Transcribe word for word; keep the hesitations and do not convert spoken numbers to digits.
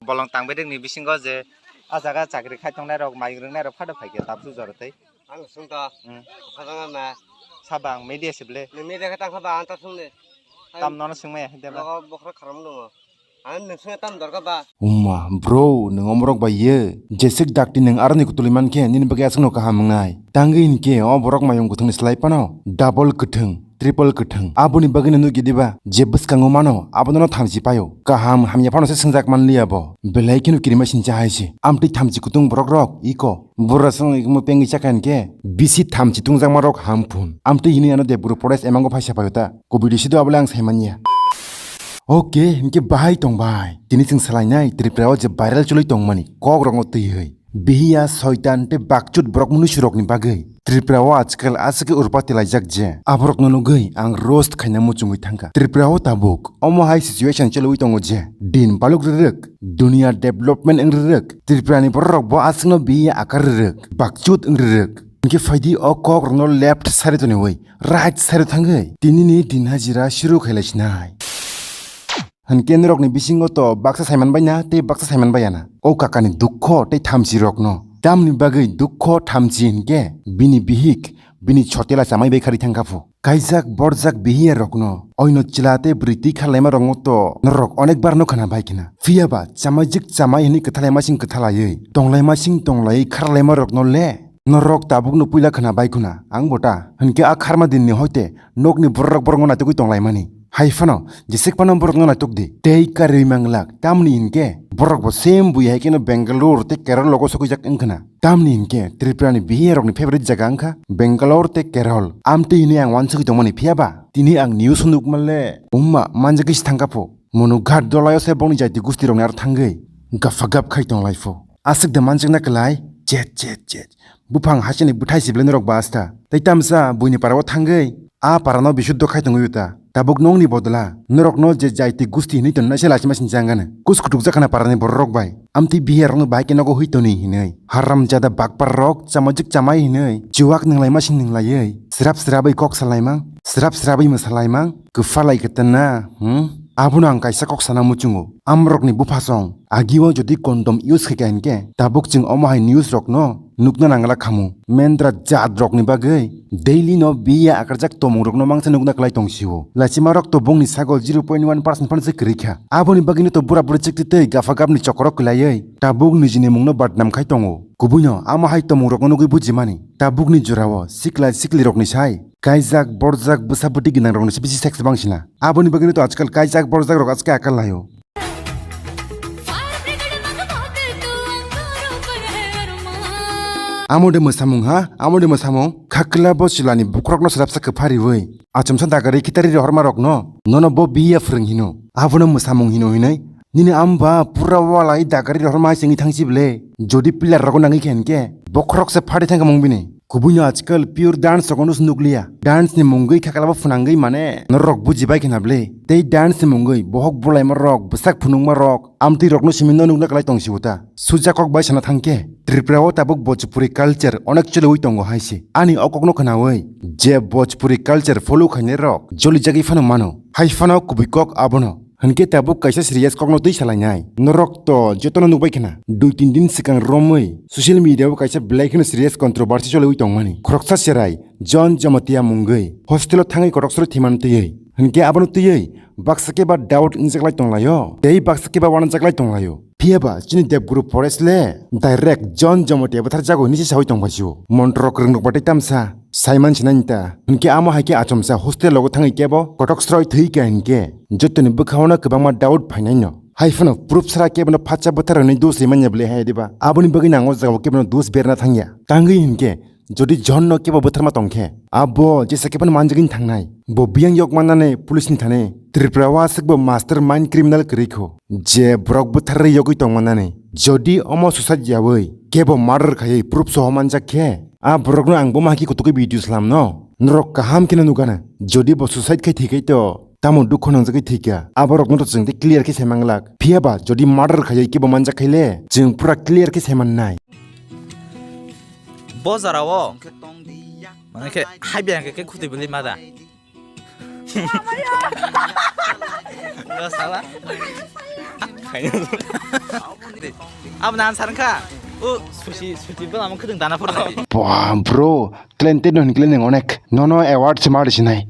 Bolong tang bedek ni bisingo je a jaga chakri khai tongnai rok, mai ringnai rok phado phaikhe tabsu jora tei. Ang sung to. Hmm. Khajang na. Saba ang media se ble. Nung media khe tang kha ba ang ta sung de. Tam nono sung maya hede ba. Logo bokhra kharam dungo. Ang nung sung tam dor kha ba. Umma, bro, nung omorok bai ye. Jesik dakti nung aroni kutuli man khe, nini bagwi aswkno kaham wngnai. Tangwi hinkhe o borok mayung kuthungni slai phano double kwthwng, triple kwthwng. Aboni bagwino nukya diba, je bwskango mano, abono thamchi paio. Kaham hamya phano se swngjak man liya bo. Belai kheno kirima sincha hai se. Amtwi thamchi kutung borok rok, iko. Bura song ikmo pengwi chakha hinkhe, bisi thamchi tungjakma rok ham phun. Amtwi hini ano Debguru Forest emango phaisa paio ta. Kubui de sido abole ang sai manya. Oke, hinkhe bahai tong bai. Tini chwng salainai Tripura o je viral choli tongmani, kok rokno twiwi. Bihiya, soitan tei bakchut borok mnusu rokni bagwi Tripura o ajkal aswk khe urpati laijak je aborokno nugwi ang roast khaina muchungwi thangkha. Tripura o tabuk omo hai situation choliwi tongo je din baluk rwrwk, dunia development wng rwrwk, Tripura ni borok rok bo aswkno bihiya akar rwrwk, bakchut wng rwrwk. Hinkhe phaidi o kok rokno left side toniwi right side thangwi tinini din hajira shuru khailaisinai. Hinkhe norokni bisingo to baksa saiman bai na tei baksa saiman bai ya na. O kakani dukho tei thamchi rokno. Tamni bagwi dukho thamchi hinkhe bini bihik, bini chotela chamai bai khari thangkha phu. Kaijak borjak bihiya rokno, oino chwla tei bwrwi twi kharlaima rokno to norok onek bar no khana bai khna. Phiya ba chamaijik chamai hwnwi kwthalai masing kwthalaiwi, tonglai masing tonglaiwi kharlaima rokno le norok tabukno puila khna bai khuna. Ang bo ta hinkhe a kharma dinni hoite nokni borok borokno naitugwi tonglaimani. Hai phano jesik phano borokno naituk di. Tei karwi manglak, tamni hinkhe borok bo same bui hai kheno Bangalore tei Kerala logo sokwijak wng khna. Tamni hinkhe Tripura ni bihiya rokni favorite jaga wngkha Bangalore tei Kerala. Amtwi hwnwi ang uansugwi tongmani, phiya ba tini ang news o nukma le umma manjagwi se thangkha pho. Monughat dolayo se bongni jaiti gusti rokni aro thangwi gapha gap khai tonglai pho. Aswk de manjakna kwlai, chet, chet, chet. Buphang hasini bwthai sible norok ba asta. Tei tamsa buini parao thangwi a parano bisuddho khai tongwi ta. Tabuk nongni bodla norokno je jaiti gusti hinwi tonnaise lachima sinchangano. Kus kutukjak khana parani bororok bai. Amtwi bihiya rokno bahai khe nogo hui toni hinwi. Haramjada bakpar rok chamajik chamai hinwi. Chuwak nwnglai masing nwnglaiwi. Srap srabwi kok salaimang. Srap srabwi mwsalaimang. Kwphalai kwtana. Hmm? Abono ang kaisa kok sana muchungo. Amrokni buphasong. Agio jodi condom use khaikha hinkhe, tabuk chwng omo hai news rokno nukna nangla khamu. Mendra jat rokni bagwi daily no biya akarjak tomung rokno mangsa nukna kwlai tongsio. Lachima rok to bongni sagol zero point one percent phano se kwrwi kha. Aboni bagwino to bura buri chikti tei gapha gapni chokoro kwlaiwi tabuk nijini mungno badnam khai tongo. Kubuino amo hai tomung rokno nugwi bujimani. Tabukni jorao sikla sikli rokni sai kaijak borjak bwsa bwtwi gwnang rokni se bisi sex bangsina. Aboni bagwino to ajkal kaijak borjak rok aske akal laio. Amo de mwsamung ha, amo de mwsamung. Khakla bo chwlani bukrokno swrapsa kwphariwi achomsa dagari khitari rohorma rokno nono bo biya phwrwng hino. Abono mwsamung hino hinwi nini amba pura walai dagari rohorma hai chengwi thangsi ble. Jodi pillar rogo nangwi khe hinkhe bokhorok se phari thangkha mung bini. Kubuino ajkal pure dance rokno se nukliya. Dance ni mungwi khaklabo phwnangwi mane norok bujibai khna ble. Tei dance ni mungwi bohok bulaima rok, bwsak phunukma rok, amtwi rokno simi no nukna kwlai tongsibo ta. Suja kok bai sana thangkhe, Tripura o tabuk Bhojpuri culture onek choliwi tongo hai se. Ani o kokno khnawi je Bhojpuri culture follow khainai rok jolijagwi phano mano. Hai phano kubui kok abono. Hinkhe tabuk kaisa serious kokno twi salainai. Norok to jotono nukbai khna. Dui tin din swkang romwi social media o kaisa belai kheno serious controversy choliwi tongmani. Khoroksa cherai John Jamatia mungwi hostel o thangwi kotok sori thwiman twiwi. Hinkhe abono twiwi baksa khe ba doubt wngjaklai tonglaio. Tei baksa khe ba uanajaklai tonglaio. Phiya ba chini Debguru Forest le direct John Jamatia bwtharjago hinwi se sawi tongbaisio. Montrok rwngrok batai tamsa. Saiman sinani ta. Hinkhe amo hai khe achomsa hostel logo thangwi kebo kotok sroi thwi kha hinkhe jotoni bwkhao no kwbangma doubt phainai no. Hai phano proof sara kebono phatsa bwthar rwnwi dos rimanya bwle hai diba. Aboni bagwi no ang o jagao kebono dos berna thangya. Tangwi hinkhe jodi John no kebo bwtharma tongkhe abo jesa kebono manjagwi thangnai. Bo biyang yok mannani police ni thani Tripura o aswk bo master mind criminal kwrwi kho. Je borok bwtharwi yogwi tongmannani. Jodi omo suicide yawi kebo murder khaiwi proof soho manjak khe, a borokno ang bo ma hai khe kutukwui video slam no. Norok kaham kheno nukana. Jodi bo suicide khai thwi khai to, tamo dukho nangjagwi thwi kha. Aborokno to chwng tei clear khe sai manglak. Phiya ba jodi murder khaiwi kebo manjak khai le, chwng pura clear khe sai mannai. Bo jora o. Mane khe hai biyang khe, khe khutui bwlwi ma da. Sala. Abo nan san kha. O susi suti bwla mo khudung dana phor. Bro, talented no hinkle ning onek. Nono award se mar sinai.